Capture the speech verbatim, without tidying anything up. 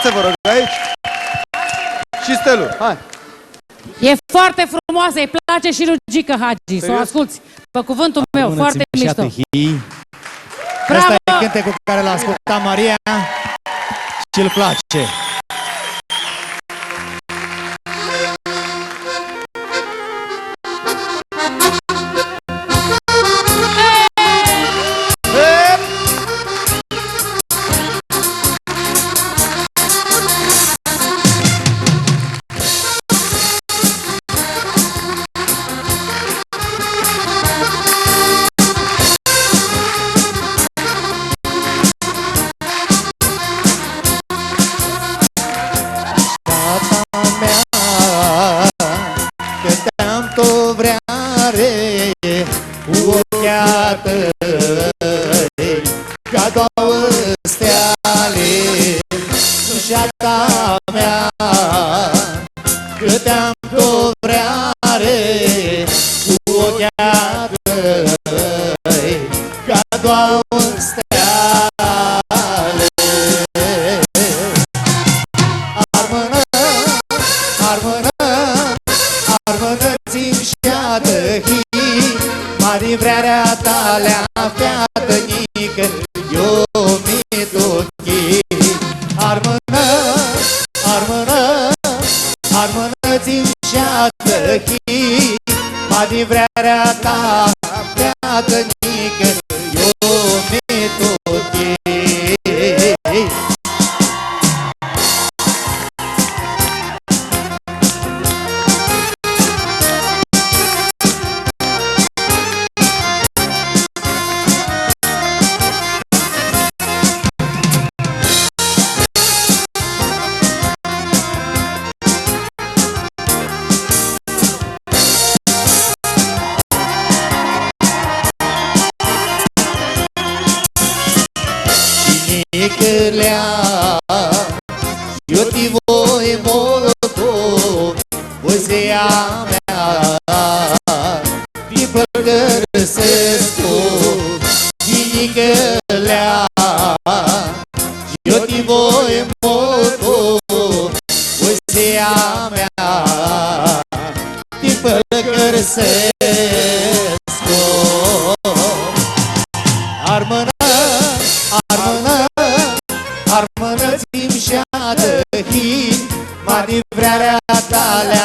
Haideți, vă rog, aici. Și Stelu, hai. E foarte frumoasă, îi place și lui Gică Hagi, să o asculți. Pe cuvântul meu, foarte mișto. Bravo! Ăsta e cântecul cu care l-asculta Maria și îl place. Tata mea, cãti am tu vreari, cu oclji a tãi ca doauã steali, sutsata mea, cãti am tu vreari, cu oclji a tãi ca doauã steali. Armãnã, armãnã, armãnã, tsi-nj shatã hi, ma di vrearea ta lea featã njicã, eu mi duc. Armãnã, armãnã, armãnã, tsi-nj shatã hi, ma di vrearea ta, featã njicã, eu mi duc. Njicã lea, eu ti voi multu, vãzea mea, ti pãlãcãrsescu, njicã lea, eu ti voi multu, vãzea mea, ti pãlãcãrsescu. Armãnã, armãnã, armãnã, tsi-nj shatã hi, ma di vrearea ta lea